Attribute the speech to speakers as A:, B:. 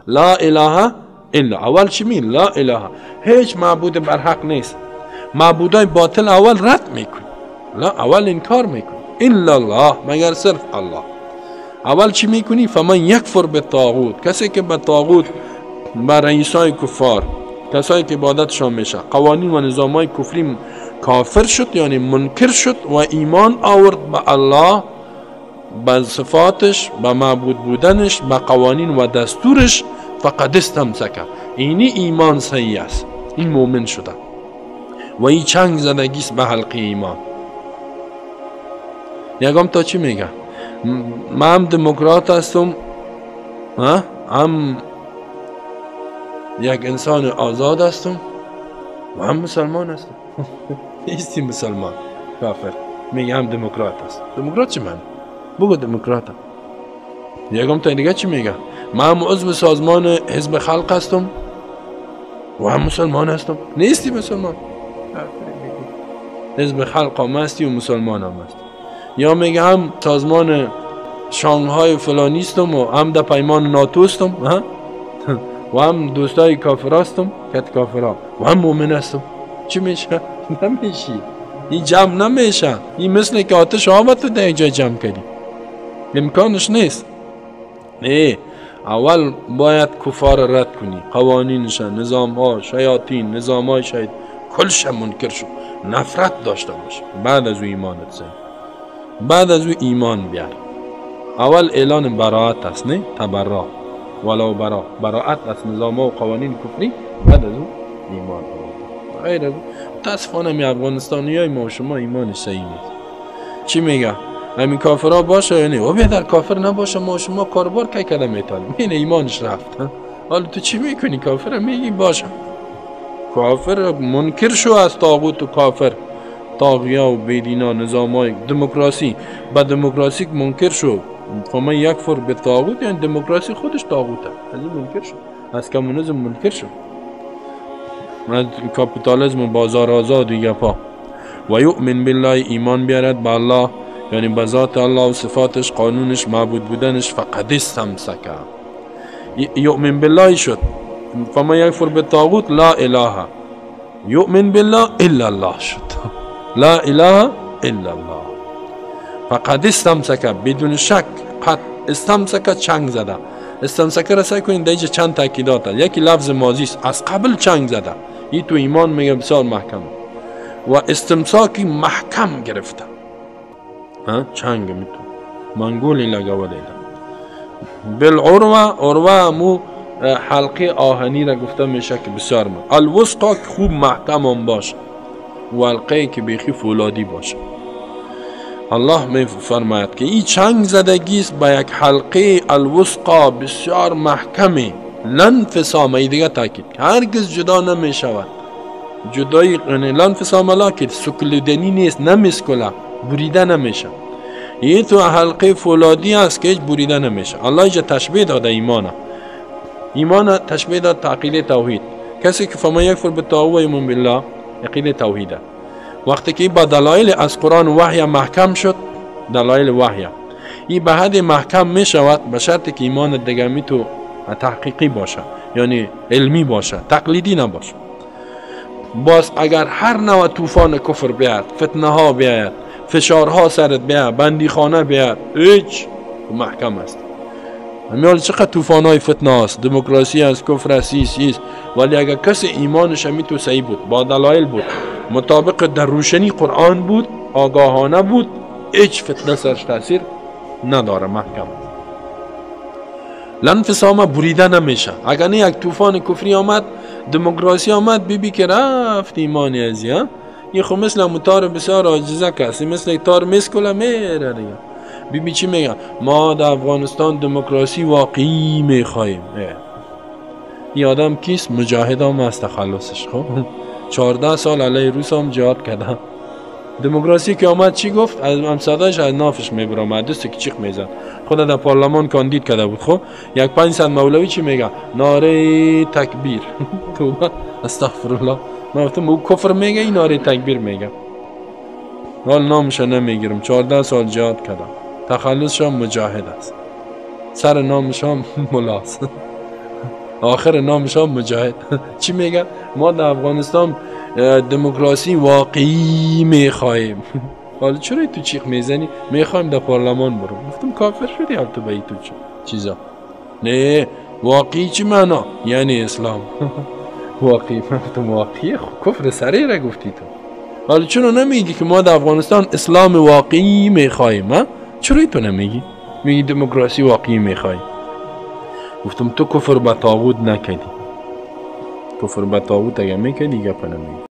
A: لا اله الا. اول چی می؟ لا اله، هیچ معبود برحق نیست. معبودای باطل اول رد میکنی، لا اول انکار میکنی، الا الله، مگر صرف الله. اول چی میکنی؟ فمن یکفر بالطاغوت، کسی که به طاغوت، به رئیسای کفار، کسایی که عبادتشان میشه، قوانین و نظامای کفری کافر شد، یعنی منکر شد و ایمان آورد به الله، به صفاتش، به معبود بودنش، به قوانین و دستورش، فقد استمسک، اینی ایمان صحیح است، این مؤمن شده و این چنگ زدگی است به حلقه ایمان. یکم تا چی میگه؟ من هم دموکرات هستم، هم یک انسان آزاد هستم و هم مسلمان هستم. نیستی مسلمان، کافر. میگه هم دموکرات هست. دموکرات چی من؟ بگو دموکرات. یکم تا دیگه چی میگه؟ من هم عضو سازمان حزب خلق هستم و هم مسلمان هستم. نیستی مسلمان، حزب خلق هم هستی و مسلمان هم هستی. یا میگه هم سازمان شانگهای فلانیستم و هم در پیمان ناتو هستم و هم دوستای کافر هستم، کت کافرها، و هم مؤمن هستم. چی میشه؟ نمیشی. این جمع نمیشه. این مثل که آتش آب تو در جای جمع کردی، امکانش نیست. نه، اول باید کفار رد کنی، قوانینش، نظام ها، شیاطین، نظام های شاید کلش منکر شو، نفرت داشته باش. بعد از او ایمانت زن، بعد از او ایمان بیار. اول اعلان براعت است، نه تبرا ولو برا، براعت از نظام و قوانین کفری، بعد از او ایمان آورد. غیر از متاسفانه می افغانستانی های ما و شما ایمانش صحیح نیست. چی میگه؟ همین کافرها باشه یا نه؟ و بیادر کافر نباشه ما و شما کاربار کی کده میتونیم. این ایمانش رفت. حالا تو چی میکنی؟ کافر میگی باشه، کافر منکر شو از طاغوت و کافر، طاغیا و بیدینا، نظام های دموکراسی، با دموکراسی منکر شو. فمن یکفر بالطاغوت، یعنی دموکراسی خودش طاغوته، از این منکر شو، از کمونیسم منکر شو، از کاپیتالیسم و بازار آزاد و گپا. و یؤمن بالله، ایمان بیارد به الله، یعنی به ذات الله و صفاتش، قانونش، معبود بودنش. فقد استمسک، یؤمن بالله شد. فمن یکفر بالطاغوت لا اله، یؤمن بالله الا الله شد. لا اله الا الله. فقد استمسک، بدون شک، قد استمسک چنگ زده. استمسک را سعی کنید در اینجا چند تاکیدات هست. یکی لفظ ماضی است، از قبل چنگ زده، این تو ایمان میگه بسیار محکم، و استمساکی محکم گرفته، چنگ میتون منگولی لگوله. بالعروه، عروه مو حلقه آهنی را گفته میشه که بسیار محکم. الوثقا که خوب محکم هم باشه و حلقه که بیخی فولادی باشه. الله می فرماید که این چنگ زدگی است به یک حلقه الوثقا بسیار محکمه، لنفسام، ای دیگه تاکید، هرگز جدا نمی شود. جدایی لنفسام لا که سکلدنی نیست، نمیسکله، بریده نمیشه. این تو حلقه فولادی است که هیچ بریده نمیشه. الله اینجا تشبیه داده ایمانه، ایمان تشبیه داد تعقیل توحید. کسی که فما یکفر بالطاغوت و یؤمن بالله، عقیده توحیده. وقتی که با دلایل از قرآن وحی محکم شد، دلایل وحی این به حد محکم می شود، به شرط که ایمان دیگه می تو تحقیقی باشه، یعنی علمی باشه، تقلیدی نباشه. باز اگر هر نوع طوفان کفر بیاد، فتنه ها بیاید، فشارها سرت بیاد، بندیخانه بیاد، هیچ محکم است. همیال چقدر طوفان های فتنه است، دموکراسی است، کفر است، ایست، ولی اگر کسی ایمانش همی تو صحیح بود، با دلایل بود، مطابق در روشنی قرآن بود، آگاهانه بود، هیچ فتنه سرش تاثیر نداره، محکم. لنفسامه بریده نمیشه. اگر نه یک طوفان کفری آمد، دموکراسی آمد، بی بی که رفت ایمانی ازی، ها؟ این خب مثل متار بسیار عاجزه کسی، مثل تار مسکله میره دیگه. بی بی چی میگه؟ ما در افغانستان دموکراسی واقعی میخواهیم. این آدم کیست؟ مجاهد هم از تخلصش. خب 14 سال علیه روس هم جهاد کرده. دموکراسی که آمد چی گفت؟ از همسادهش از نافش میبرآمد، دست که چیخ میزد. خود در پارلمان کاندید کرده بود. خب یک 500 مولوی چی میگه؟ ناره تکبیر. توبه، استغفرالله. من گفتم او کفر میگه، این ناره تکبیر میگه. حال نامش نمیگیرم. 14 سال جهاد کردم. تخلصش هم مجاهد است، سر نامش هم ملاست. آخر نامش هم مجاهد. چی میگه؟ ما در افغانستان دموکراسی واقعی میخواهیم. حالا چرا تو چیخ میزنی؟ میخوایم در پارلمان برو. گفتم کافر شدی حال تو به تو چیزا. نه واقعی چی معنا؟ یعنی اسلام. واقعی. گفتم واقعی کفر سریع را گفتی تو. حالا چرا نمیگی که ما در افغانستان اسلام واقعی میخواهیم؟ چرا تو نمیگی؟ میگی دموکراسی واقعی میخوای. گفتم تو کفر به طاغوت نکردی. کفر به طاغوت اگه میکردی گپ نمیگی.